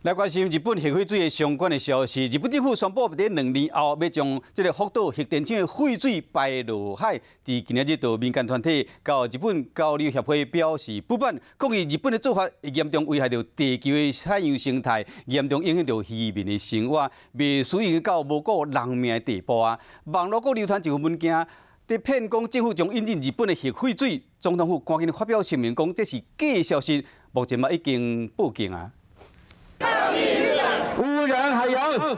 來關心日本核廢水的相關的消息。日本政府宣布，佇2年後欲將這个福島核電廠的廢水排落海。佇今仔日，就民間團體佮日本交流協會表示不滿，講伊日本的做法會嚴重危害著地球的海洋生態，嚴重影響著漁民的生活，袂輸於到無顧人命的地步啊！網路閣流傳一份文件，佇騙講政府將引進日本的核廢水，總統府趕緊發表聲明講這是假消息，目前嘛已經報警啊！污染海洋。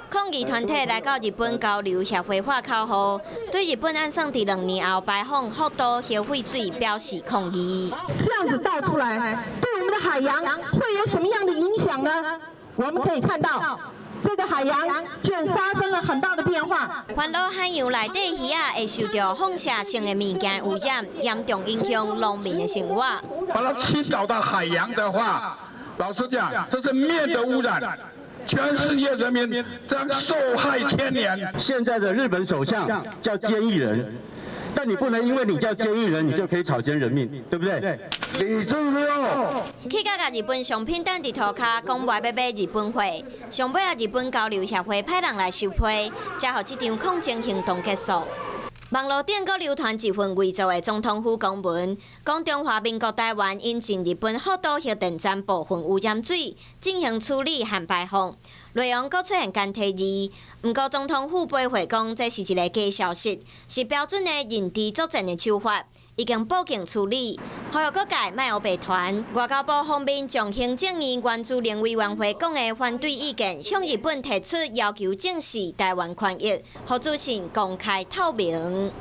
抗議團體來到日本交流協會發口號，對日本按算佇2年後排放福島核廢水表示抗議。這樣子倒出來，對我們的海洋會有什麼樣的影響呢？我們可以看到，這個海洋就發生了很大的變化。煩惱海洋內底魚仔會受著放射性的物件污染，嚴重影響農民的生活。把它傾倒到海洋的話，老實講，這是面的污染，全世界人民將受害千年。現在的日本首相叫菅義偉，但你不能因為你叫菅義偉，你就可以草菅人命，對不對？李正喲。去甲共日本商品等佇塗跤，講無愛欲買日本貨，上尾仔日本交流協會派人來收批，才予這場抗爭行動結束。網路頂閣流傳一份偽造的總統府公文，講中華民國台灣引進日本福島核電站部分污染水進行處理和排放，內容閣出現簡體字。毋過總統府回覆講，這是一个假消息，是標準的認知作戰的手法，已經報警處理。呼籲各界莫烏白傳。外交部方面將行政院原子能委員會講的反對意見，向日本提出要求正視台灣權益，予資訊公開透明。